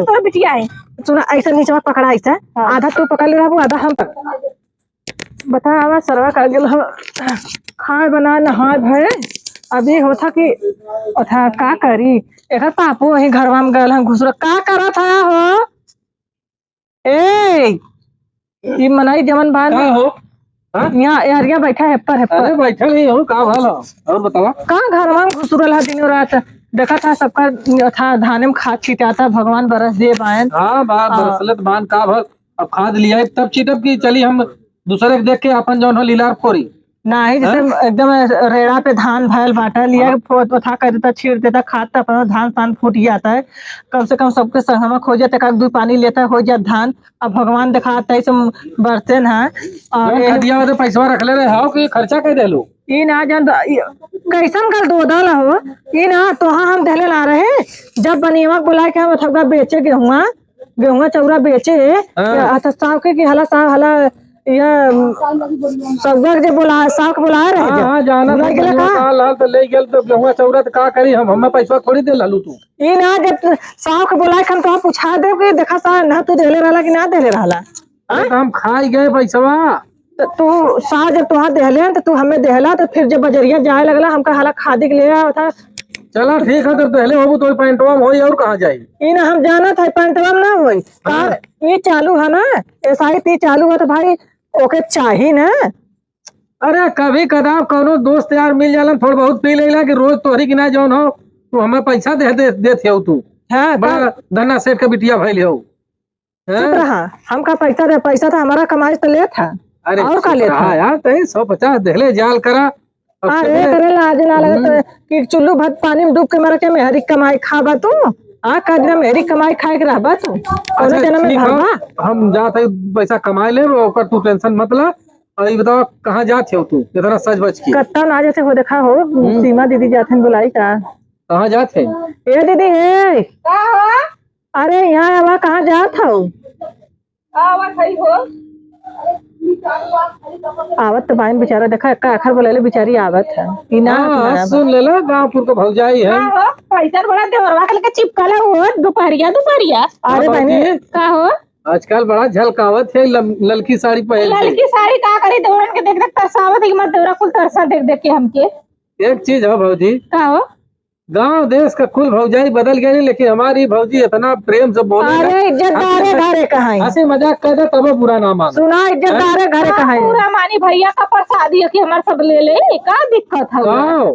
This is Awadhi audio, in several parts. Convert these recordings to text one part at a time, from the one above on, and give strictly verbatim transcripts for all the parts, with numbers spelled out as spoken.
तोर बिटिया है। सुना, ऐसा नीचवा पकड़ा, ऐसा हाँ। आधा तू पकड़ ले रहबू, आधा हम पकड़। बता, आवा सरवा का गेल हो, खाए बना नहाए भए, अभी होता कि ओथा का करी, एकर पापो वही घरवा में गल हैं घुसुर, का करत है हो? ए, ई मनई जवन बा का ना, हो? हाँ? यहाँ एहरिया बैठा है, पर है, पर। अरे, बैठल ही हो, का भल हो? और बतावा। का घरवा में घुसुरल है दिनों रात? देखा था सबका था धाने में खाद छिटाता, भगवान बरस दे बायन। हाँ, बा-, हाँ। बरसले त बान का भल? अब खाद लिया तब छिटब की चली हम दूसरे के देख के अपन जौन हो लीलार फोरी। नाही, जैसे हैं? एकदम रेड़ा पे धान भयल बाटा, लिया हाँ। के फो-, पोथा कर देता, छीड़ देता, खाद त अपना धान सान फूट जाता है। कम से कम सबके संगमक हो जाता, एक आध दू पानी लेता, हो जात धान। अब भगवान देखा तैसे बरसे ना। और जौन ये खदिया वाले पैसवा रखले रहे हो कि खर्चा कर देलू? ई ना जान द-, ई कैसन गल दोदल हो? ई ना तोहा हम देले ना रहे। जब बनियवा के बोला के हम थोड़ा बेचे गेहुआ, गेहुआ चौरा बेचे, हाँ। या, अच्छा, साहब के कि हला, साहब हला, या, सौगक जे बोला, साहब के बोलाए रहे हाँ, जे। हाँ, जाना भुला था, गेला बनियवा का? का लाल तो ले गेल तो गेहुआ चौरा तो का करी हम, हमें पैसा थोड़ी दे लालू तू। ई ना जब तू साहब के बोलाए के हम तो पूछा देब कि देखा साहब ना तू देले रहला कि ना देले रहला। अरे हाँ? तो हम खाई गए पैसवा। तो तू साहब जब तोहा देहले हैं, तो तू हमें देहला, तो फिर जब बजरिया जाए लगला, हमका हला खादी के ले आवा था। चला ठीक है, तो देहले होबू तो पैंटवा में होई और कहाँ जाई? ई ना हम जानत है पैंटवा में ना होई। हाँ। का ई चालू है ना, एस आई पी चालू है तो भाई ओके चाही ना। अरे कभी कदार कौनो दोस्त यार मिल जाला, थोड़ा बहुत पी लेला कि रोज तोहरी की ना जौन हो, तू हमें पैसा दे, दे, देत हो तू। हाँ, बड़ा तब धन्ना सेठ का बिटिया भइल हो। चुप हैं? रहा, हमका पैसा दे, पैसा तो हमारा कमाई से लेत है। अरे और का चुप लेत रहा है? यार, तई सौ पचास देहले जाल करा। अब हाँ, चले। रे, करे लाज ना लगत हम्म। है कि चुल्लू भात पानी में डूब के मर के मेहरी कमाई खाबा तू? हाँ, का दिन मेहरी कमाई खाए के रहबा तू? कौनो अच्छा, जन्म में ठीक है, भरबा? हम जात है पैसा कमाए ले, ओकर तू टेंशन मत ला। और ये बताओ, कहाँ जात हो तू इतना सज बज के? कत्ता ना जैसे हो देखा हो, हम्म। सीमा दीदी जात हैं बुलाई का। कहाँ जात है? ए दीदी, हे। का हो? अरे, यहाँ आवा, कहाँ जात हऊ? आवत हई हो। आवत तो बाइन बेचारा, देखा, का आखर बोलेले, बेचारी आवत है। ई ना हाँ, आवत ना। सुन लेला, गाँवपुर के भौजाई है। का हो? कैसन बड़ा देवरवा के लेके चिपकल है हो, दुपहरिया, दुपहरिया। अरे हाँ, बहनी। भौजी। का हो? आजकल बड़ा झलकावत है, लम-, ललकी साड़ी पहन के। ललकी साड़ी का करी, देवरन के देख देख तरसावत है, हमार देवरा कुल तरसा देख देख के हमके। एक चीज है भौजी। का हो? गाँव देश का कुल भौजाई बदल गए, लेकिन हमारी भौजी इतना प्रेम से बोले ना। अरे, इज्जतदारे हंसी घरे कहाई। हंसी मजाक कर दे, तबो बुरा ना मानो। सुना, इज्जतदारे हैं? घरे कहाई। पूरा मानी भैया का प्रसादी है कि हमार सब ले ले, का दिक्कत है? का?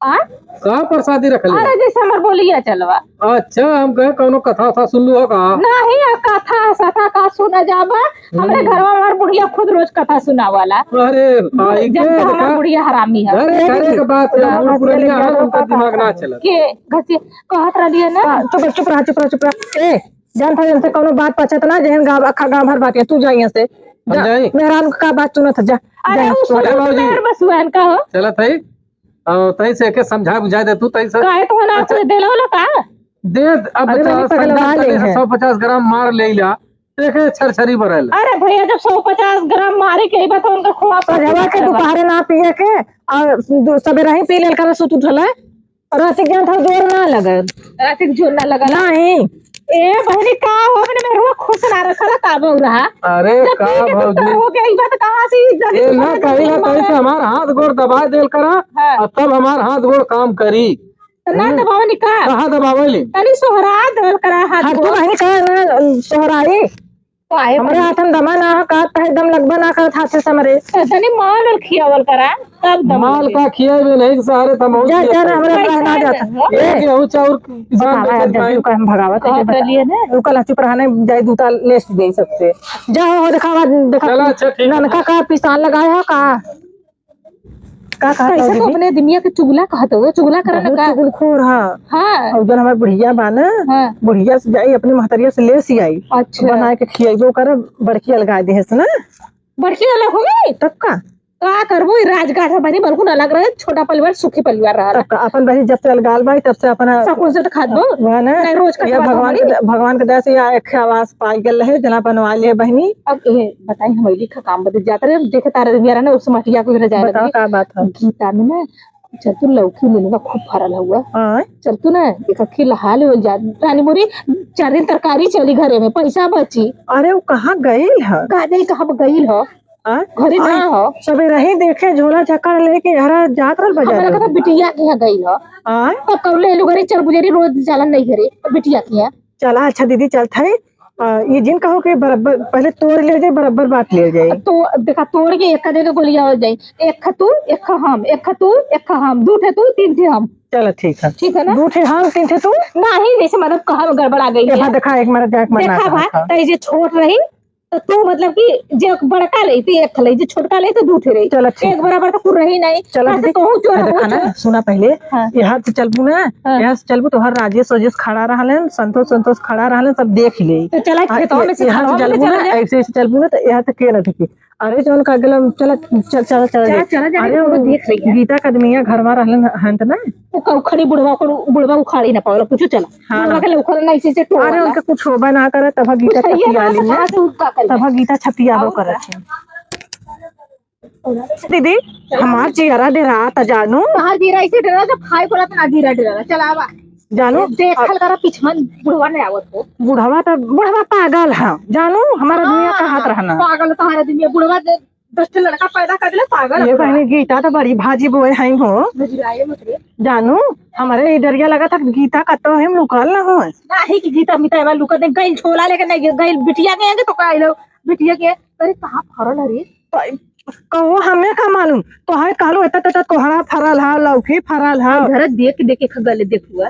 आ? का प्रसादी रख ले? अरे, जैसे हमार बोलिया चलवा। अच्छा, हम कहे कौनो कथा था सुन लू हो का? नहीं, आ कथा सथा का सुना जाबा? हमरे हम्म। घरवा में हमार बुढ़िया खुद रोज कथा सुनावाला। अरे भाई, जब के तो हमार देखा? बुढ़िया हरामी है। अरे, करे के बात है, बूढ़ पुरनिया है, उनका दिमाग ना चला। के घसी कहत रहली है ना। हाँ, चुप रह, चुप रह, चुप रह, चुप रह। ए, जान था, इनसे कौनो बात पचत ना, जहन गाँव, अखा गाँव भर बाटिया, तू जा यहाँ से। हम जा, जाई? मेहरान का बात सुनत है, जा, अरे, जा, उ तू। सुनत अरे, बाबूजी। मेहर बसुआन का हो? चलत है। और तई से के समझा बुझा दे तू, तई से। काहे तो ना अच्छा। कुछ देला होला का? दे, अब अरे, बता, बहनी, पगलवा संझा ले तनी है। सौ पचास ग्राम मार ले ला, देखे छरछरी बरल। अरे भैया, जब सौ पचास ग्राम मारे के बा, तो उनका खोआ संझवा के दोपहरे ना पिए के, और दु-, सबेरे ही पी लेल कर सुत उठल है। और रात के जान था जोर ना लगे। रात के जोर ना लगा ना? नहीं। ए बहनी, का हो, अपने मेहरुआ खुश ना रखला, का बहू रहा? अरे जब का पी के भौजी? दुपहर हो गया, ई बात कहाँ से ई जल्दी ए, ना दुपहर कहिला, में तई से हमार हाथ गोड़ दबा देल करा, हाँ। और तब हमार हाथ गोड़ काम करी। तो ना हम्म। दबावली का? कहाँ दबावली? तनी सोहरा देवल करा हाथ हर को। तू बहनी का ना सोहराई? काहे हमरे बहनी? हाथ में दमा ना हो, का तहे दम लगबा ना करत हाथ से समरे। तो तनी माल और खियावल करा, तब दम माल लगे। का खियावे नहीं सारे तमौज जा, जा ना, खियावे। हमरा पैसा ना जाता। हो। ए, गेहूं चाउर किसान बतावा, बेचत जब भाई। रुका, हम भगावत है, हाँ, बता। चलिए ना। रुका ला, चुप रहा, नहीं जाए, दूता ले दे सबसे। जा हो, दिखावा, दिखा। चला, अच्छा, ठीक है। ननका का पिसान लगाए हो का? का कहत हो कैसे तो दीदी? अपने दुनिया के चुगला कहत हो, चुगला करन बहुत का? चुगलखोर है। हाँ। और उधर हमार बुढ़िया बा ना, हाँ। बुढ़िया से जाई, अपने महतरिया से ले सी आई। अच्छा। बनाए के खियाइबो कर, बड़की अलगा देहस ना। बड़की अलग हो गई? तब का? का करबो, ई राजगाट है बनी, बिल्कुल अलग रहे, छोटा परिवार, सुखी परिवार रहा। तब का? अपन बहिन जब से अलगाल बाई, तब से अपना सकून से तो खात बो। वह ना, नहीं, रोज का ये खात बो भगवान बड़ी। के, भगवान के दया से या एक आवास पाई गल रहे, जना बनवा लिए बहनी। अब ये बताई, हम लिखा काम बदल जाता रहे, देखे तारे दुनिया रहे ना, उस मटिया को रह जाए बताओ लगे। का बात है? गीता में ना, चल तू लौकी ले लेना, खूब फरल हउआ। आय? चल तू ना, एक अक्खी लहा लेवल जा। रानी मोरी, चार दिन तरकारी चली घरे में, पैसा बची। अरे, उ कहाँ गइल ह? का जाई, कहाँ गइल ह? आय? घरे ना आय? ह। सबेरही देखे झोला चक्कर लेके हरा जात रहल बाजार हमरा लगा में। था बिटिया के यहाँ गइल ह। आय? तो कौले एलू घरे, चल बुझेरी रोज जालन नहीं घरे, तो बिटिया के यहाँ। चला, अच्छा दीदी, चलत है। आ, ये जिन कहो कि बराबर पहले तोड़ ले जाए, बराबर बांट ले जाए। तो देखा, तोड़ के एक जगह गोलिया हो जाए, एक खा तू, एक खा हम, एक खा तू, एक खा हम, दू ठे तू, तीन ठे हम। चला, ठीक है। ठीक है ना? दू ठे हम, तीन ठे तू। नहीं, जैसे मतलब कहा गड़बड़ा गई ये है। भा देखा, एक मरद जाए, एक मरद ना देखा भा, देखा। तो ये जे छोट रही, तो तू मतलब कि जे बड़का ले, तो एक ले, जे छोटका ले, तो दू ठे रही। चला, ठीक एक है। बराबर तो कुल रही नहीं। चला, बस दीदी, तोहू चोर है, हो, देखा ना, चोर। सुना पहले, हाँ। यहाँ से चलबू ना, हाँ। यहाँ से चलबू, तोहर राजेश, राजेश खड़ा रहलन, संतोष, संतोष खड़ा रहलन, सब देख ले। तो चला, आ, खेतवा ये, में से यहाँ से खड़वा में चलबू ना, चला जा। ऐसे, ऐसे चलबू ना, तो यहाँ तक के ना देखी। अरे, जौन का गलम, चला, चल, चल, चल, चला, चल। चला, चला, अरे, वो वो देख रही है। गीता का आदमिया घरवा रहलन हन त ना। वो का उखड़ी बुढ़वा, ओकर बुढ़वा उखाड़ी ना पावला, कुछ चला। हाँ। बुढ़वा के लौखल ना, इसी से टोला। अरे, उनका कुछ होबे ना करे, तब गीता कुछ है ये छतिया ना, ली तो ना। कहाँ से उनका करी? तब गीता छतिया और वो करत है। दीदी, हमार जियरा डेरात जानू। तहार जियरा ऐसे डेरा, जब खाए को रहत ना जियरा डेरा। चल आवा। जानू, देखल अब करा पिछमन बुढ़वा नहीं आवत हो। बुढ़वा तो, बुढ़वा पागल है। जानू, हमारा दुनिया हाँ, का हाथ रहना। पागल तहारा दुनिया। बुढ़वा दे-, दस ठे लड़का पैदा कर दिला, पागल ये है बुढ़वा। बहनी गीता तो बड़ी भाजी बोए हैं हो। नजराए मत रे। जानू, हमारे ई डरिया लगा था गीता का तो हम लुकल ना हो। नाही कि गीता मिता एमा लुका दे, गइल झोला लेके नहीं गइल, बिटिया के आगे तो का आइलो, बिटिया के, अरे कहाँ फरल है रे? तो कहो, हमें का मालूम? तोहरे कहलू, एतना, एतना कोहड़ा फरल ह, लौकी फरल ह। घर देख, देख के गले देखुआ।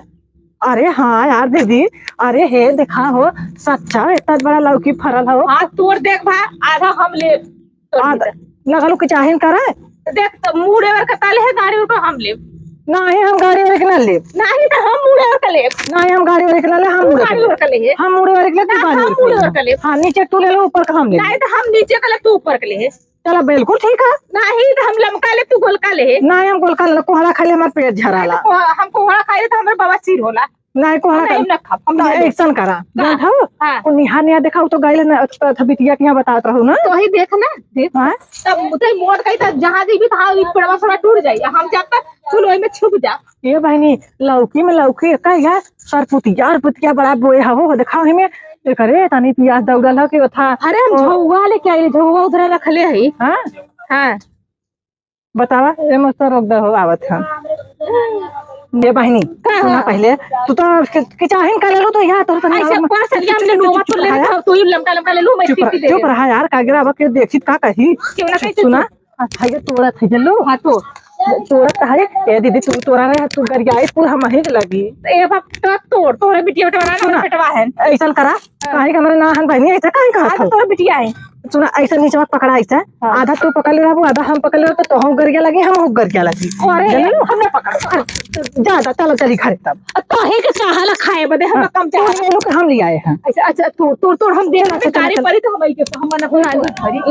अरे हाँ यार दीदी, अरे हे देखा हो, सच्चा एतना बड़ा लौकी फरल हो। हाँ, तोड़ देख भा, आधा हम लेब। आधा, लगलू कि चाहिन करे? देख, तो मुड़े ओर के तले है, गाड़ी ओर के हम लेब। नाही, हम गाड़ी ओर के ना लेब। नाही, तो हम मुड़े ओर के लेब। नाही, हम गाड़ी ओर के ना लेब, हम तू मुड़े गाड़ी ओर के लेब। हम मुड़े ओर के लेब, तू ना, गाड़ी हम ओर के मुड़े लेब। ओर के लेब। हाँ, नीचे तू ले लो, ऊपर का हम लेब। नाही, तो हम नीचे के लेब, तू ऊपर के लेब। चला, बिल्कुल ठीक है। नाही, तो हम लमका लेब, तू गोलका लेब। नाही, हम गोलका ना लेब, कोहड़ा खाइले हमार पेट झराला। नाही, तो कोह-, हम कोहड़ा खाइले तो हमरे बवासीर होला। नाही, कोहड़ा हम का ना खाब, हम तो ना लेब। ऐसन करा, हाँ, जानत हो? हाँ। वो निहार, निहार देखा, वो तो गइल ना, अच्छा, बिटिया के यहाँ बतावत रहू ना। तो वही देख ना, देख। हाँ? तब उतई मोट कही, तब जहाँ जइबी, तहाँ ई पेड़वा सड़ा टूट जाई। हम जब तक फूल वही में छुप जा। ए बहिनी, लौकी में लौकी, का यार, सरपुतिया, अरपुतिया बड़ा बोए हवो, हो, देखाओ हिमे, एकरे तनी पियास दौड़ल हो कि ओथा, अरे, हम ओ। झौवा लेके आइली, झौवा उधरे रखले हई। हाँ? हाँ। बतावा, ए मस्त रोक दे हो, आवत हम। ए बहिनी, का सुना हो? पहले, तू तो कि-, किचाहिन का लेलू तो यार, तोर तनी ऐसे और पाँच सरिया में चुप, लेलू, चुप, तू ही लमका, लमका लेलू, मैं चुप रह, चुप रह यार, का गिरा, अब केहू देखी का कही? केहू ना कही, सुना, चुप। आ, है ये तोड़ा था, चलो। हाँ, तो। तोड़ा तो है। ए दीदी, तू तोड़ा रहे, तू गरियाई, तू हम ही लगी। ए बाप, तो तोड़, तोरे बिटिया बेटवा ना, सुना, बेटवा है। ऐसन करा, हाँ। काहे कि हमारे ना हन बहिनी, ऐसे काहे कहत हाँ, तो हो? तोरे बिटिया है। सुना, ऐसे नीचे मत पकड़ा, ऐसे। हाँ। आधा तू पकड़ ले रहबू, आधा हम पकड़ ले रहबू, तो तोहू गरिया लगी, हमहू गरिया लगी। अरे, जानलू? हम ना पकड़, पकड़। ज्यादा, चलो, चली घरे तब। आ, तोहे के चाहला खाए बदे, हम हाँ, कम चाहला। तोड़ ले लो कि हम ले आए हैं। अच्छा, अच्छा, तोड़, तोड़, तोड़, हम देख चला, लेते, चला, गाड़ी चला। पड़ी तो हम आई के, हम ना ला, कोई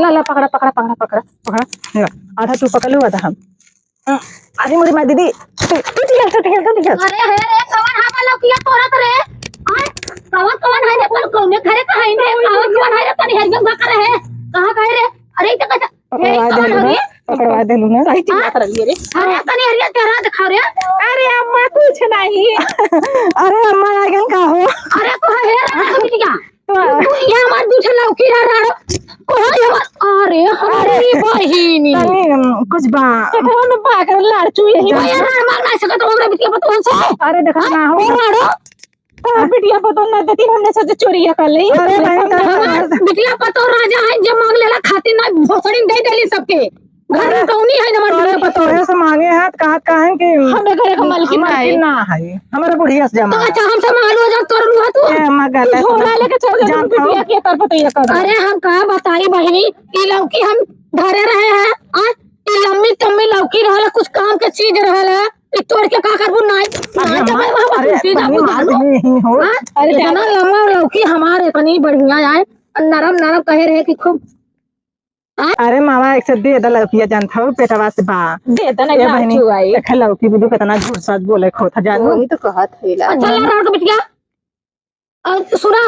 ला, ला, पकड़ा, पकड़ा, पकड़ा, पकड़ा, पकड़ा। आधा तू पकड़ लो, आधा हम। हम्म, अरे मोरी माँ दीदी, टूट गया, टूट गया, टूट गया। अरे हे रे, कवन हा वाला किया तोरत रे? आय, कवन, कवन है रे, कौन, कौने घरे का है रे? कवन, कवन है रे, तनी हरियम भा करे है। कहाँ का है रे? अरे, ई तो कहता, पकड़वा हे, कवन देलू हो ना, रे? पकड़वा देलू ना। सही चिल्लात रहली रे। अरे, तनी हरियम चेहरा दिखाओ रे। अरे अम्मा, कुछ नहीं। अरे अम्मा, आ गन का हो? अरे, को है रे, बिटिया? हाँ। तू, तू यहाँ हमार दू ठे लौकी रह, रह, को है हमार? अरे, हमारी अरे, बहिनी। तनी, उम, कुछ बा। पेटवा में बागर लाड़ चुए ही। कोई यार मार ना सकत हो, हमरा बिटिया पतोहन से। अरे, देखा ना हो। ओ मारो। तो बिटिया पतोह ना देती, हमने सोचे चोरिया कर ले। अरे, भाई, तो हमार बिटिया पतोह राजा है, जे मांग लेला खातिर ना भोसड़ी दे देली सबके। घर में अरे, कौनी है हमार अरे, बिटिया पतोह? तोरे से मांगे हाथ, कहा, कहा है कि हमें घरे का मालकिन ना है। मालकिन ना है। हमारे बुढ़िया से जमा तो है। अच्छा, हमसे मांगलू, जब तोड़लू है तू। ए, अम्मा, गलत तू झोला ना। लेके चल गए, जान तू बिटिया खाओ। के तर पर तो ये कर। अरे, हम का बताई बहिनी, ई लौकी हम धरे रहे हैं, आ, ई लम्मी तम्मी लौकी रहला, कुछ काम के चीज रहला, ई तोड़ के का करबू? नाई, अरे, नाई तो अम्मा, भाई, वहाँ अरे, टूटी जाबू, बहिनी, जानू। मार नहीं हो। हाँ? अरे, इतना लम्बा लौकी हमार इतनी बढ़िया आए, नरम नरम कहे रहे कि खूब अरे मामा, एक से दे द लौकिया, जानत हौ, पेटवा से बा। दे द ना, ए बहिनी, चुआई। देख लौकी बिदु केतना झूठ साच बोले खोत ह, जानू। वही तो कहत है ला। अच्छा, ला, राउर के बिटिया। और सुना।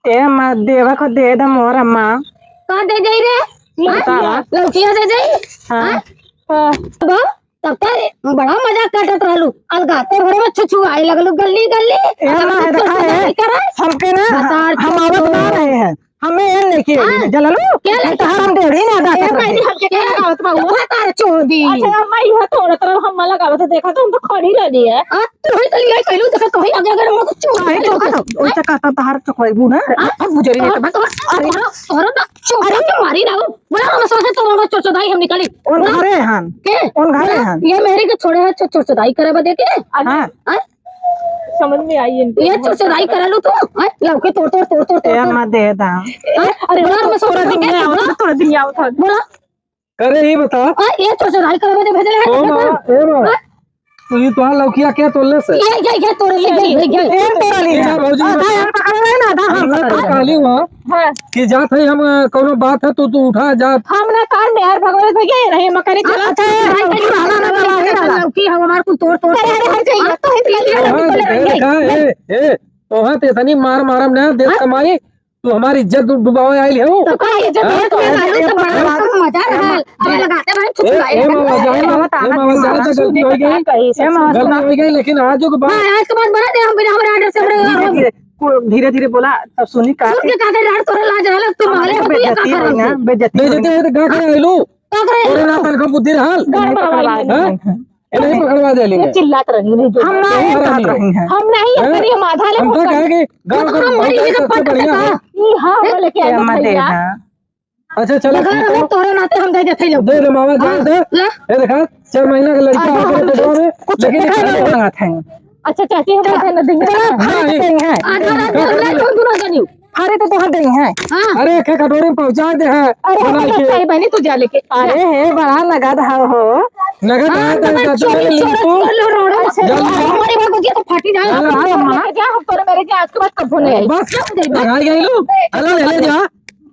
ए अम्मा, देवा को दे द मोर अम्मा। का दे जाई रे? बतावा। लौकिया दे जाई? हाँ। हाँ? हाँ। बा? तब तक बड़ा मजाक काटत रहलू, अलगाते भरे में छुछुआए लगलू गल्ली गल्ली। ए, अब ना, कुछ देखा है, नहीं करे। हमके ना, बतार हम आवत ना रहे हैं, हमें ये लेके हाँ। जललू, क्या लेके? तहार हम डेढ़ी ना ए, अदा कर रहे। हमके क्या लगावत बा वो? तार चोदी। अच्छा, अम्मा, यह तोड़त रहो, हम लगावत देखा तो हम तो खड़ी रहली है। आ, तू ही तो लिया कहलू, देखा तो ही आगे अगर हम तो चोदी। अरे, चोका तो, ओइसे कहता तहार चोकवाई बू ना। हाँ? अब बुझरी नहीं तो, तोहरा, तोहरा, तोहरा ना चोका के मारी ना हो। बोला हम सोचे तो हम चोचोदाई हम निकाली। उन बोला। घरे हन। के? उन घरे बोला, हन। ये मेहरी के छोड़े है चो-, चोचोदाई करे बदे के? हाँ। हाँ? समझ में आई इनके। ये चोचोदाई करे लू तू? हाँ? लौके तोड़, तोड़, तोड़, तोड़, तोड़, ए, तोड़। मत दे दा। हाँ? अरे, बोला हम सोचे तोरा दिन में आवत, बोला। तोरा दिन में आवत। बोला। करे ही बता। हाँ, ये चोचोदाई करे बदे भेजले है। ओ माँ, ए माँ। हाँ? तो ये तोहार लौकिया क्या तोड़ले से? ये, ये, ये तोड़ले, ये, ये, ये। ए, तोड़ले। ए, भौजी, आधा हम पकड़ रहे ना, आधा हम हमने पकड़ तो रहे। कहली हुआ हाँ। कि जात है हम, अ, कौनो बात है तो तू उठा जा। हम ना कार में यार भगवान भैया ये रहे मकरी चला। अच्छा, ये भाई, भाई, भाई, भाई, भाई, लौकी हम हमार कुल तोड़, तोड़, अरे, अरे, तोड़। हट जाइए, तो है, तो ये हाँ, तोड़ले ए, रहेंगे। कहाँ, ए, ए, तोहार तो इतनी मार मारम ना, देश हाँ? कमाई, तू हमारी इज्जत डु-, डुबावे आइल हो। तो का इज्जत हाँ? है, तो है, तो बड़ा मजा रहा। अबे लगाते भाई, ए, ए, मामा, जाए ना, ए, मामा, जाए तो गलती हो गई। ए, मामा, गलती हो गई, लेकिन आज के बाद हाँ, आज के बाद बना दे, हम बिना हमारे आर्डर से हमरे धीरे, धीरे, को-, धीरे, धीरे बोला, तब सुनी का सुन के का करे, रात तोरे लाज रहल, तू हमारे मारे को तू ये का बेइज्जती करे? होई ना, बेइज्जती देख, होई। देख, देख, का करे? तोरे ना तनखा बुद्धि रहल। नहीं पकड़वा हाँ? देंगे। ए, नहीं पकड़वा दे लेंगे। ये चिल्लात रही, नहीं जो हम नहीं नहीं पकड़वा देंगे। हम नहीं, हैं? करिए, हम आधा ले हम तो पकड़। कहे कि गाँव वो तो का हम बहुत मरी, ये तो सबसे पकड़ बढ़िया सकता है। है। ये हाँ, ये बोले कि ये अरे मत भैया। देना। अच्छा, चलो, देखा ठीक ना, है। तोहरे नाते हम दे देते लोग। दे दे, मामा, जान हाँ, दे। ला। ए, देखा, चार महीना का लड़का आधा है, हम पेटवा में, कुछ लेकिन ये खाने खाने को मांगा था। अच्छा, चाची, हम चला, खाना देंगे। चला, हाँ, हाँ, ये। देंगे। आधा रात में हम ले, तुम दोनों जनी। अरे, तो तोहर देंगे। हाँ। अरे, एक कटोरी में पहुंचा दे है, अरे, बना के। सही बहनी, तू जा लेके। अरे, हे, बड़ा नगद है हो। नगद हाँ, है, तो तो मैं चाचा चोरी, ले ले चोरी तू। कर लो, रोड़ो। अच्छा, जल्दी। हमारे घर को दिया तो फाटी जाए। हाँ, हाँ, हाँ। जा, हम तोरे मेरे के आज के बाद कब्बो नहीं आई। बस, लगा गई लो। अला, ले ले जा।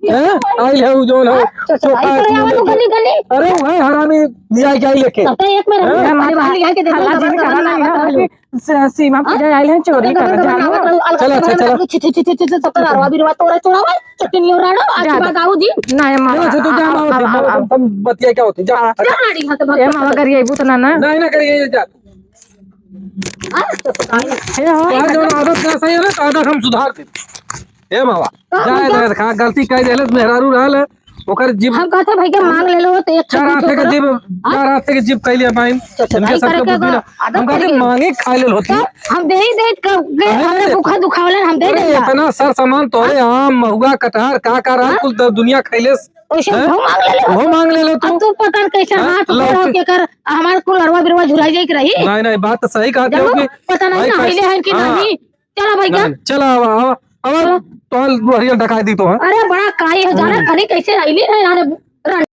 हैं? आइल है उ जौन है, हाँ, तो सोफा चढ़ाई करे आवा तो गली, गली। अरे, वह हरामी लिया के आई लेके। तब तो एक में रहो, हैं? हमारे बाहर लिया के देखो, हल्ला डबल जिन डबल करा लावा नहीं है, तो कि स-, सीमा हाँ? पूजा आइल है, चोरी डबल करा डबल जानो। लावा, अलग चलो, अलग अच्छा, चलो। छी, छी, छी, छी, छी, सब तो अरवा बिरवा तोरा चोरावा, चटनी और राड़ो, आज जा, के बाद जा। आओ जी। नहीं, मामा, चलो, अच्छा, तू जा, आओ, मामा, आओ, आओ, आओ। हम बतिया क्या होते, जा। हाँ, जा, राड़ी, यहाँ से भाग ए, मामा, सकते। अगर ये बूत ना, ना। नहीं, ना करिए, ये जा। हाँ, तो सुधार। ए, हो। तोहार जौन आदत ना सही है ना, तो आदत हम सुधार देब। ए मावा, का जाए बोलता? दे, खा, गलती कइ देहलस, मेहरारू रहल है, ओकर जीभ हम कहते भाई के मांग ले लो, तो एक चार चक्कर हाथे के चोकर। जीभ, हाँ? चार हाथे के जीभ कइ लिया बाइन। तो इनके चुनाई सबके करके बुद्धि ना। आदत हम कहते करिए। मांगे खाइ लेल होती। तो हम दे ही दे, क-, के काहे हमरे दे? भूखा दुखावलन, हम दे अरे, देला। इतना सर सामान तोरे हाँ? आम, महुआ, कटहर, का, का रहा, हाँ? कुल द-, दुनिया खइलेस। ओइसे हैं? हम मांग ले लो। वो मांग ले लो तू। अब तू पता न कैसे हैं? हाथ ऊपर लौकी। होके कर, हमार कुल अरवा बिरवा झुराई जाए के रही। नहीं, नहीं, बात तो सही कहते हो जानो, कि पता नहीं भाई नहइले कैसे हैं कि हाँ। नहीं। चला भाई, नहीं, चला, आवा, आवा, आवा, चला। तो हरियर ढकाई दी तो, हाँ? अरे बड़ा काई है, जाना हम्म। खाली कैसे आइली है यार,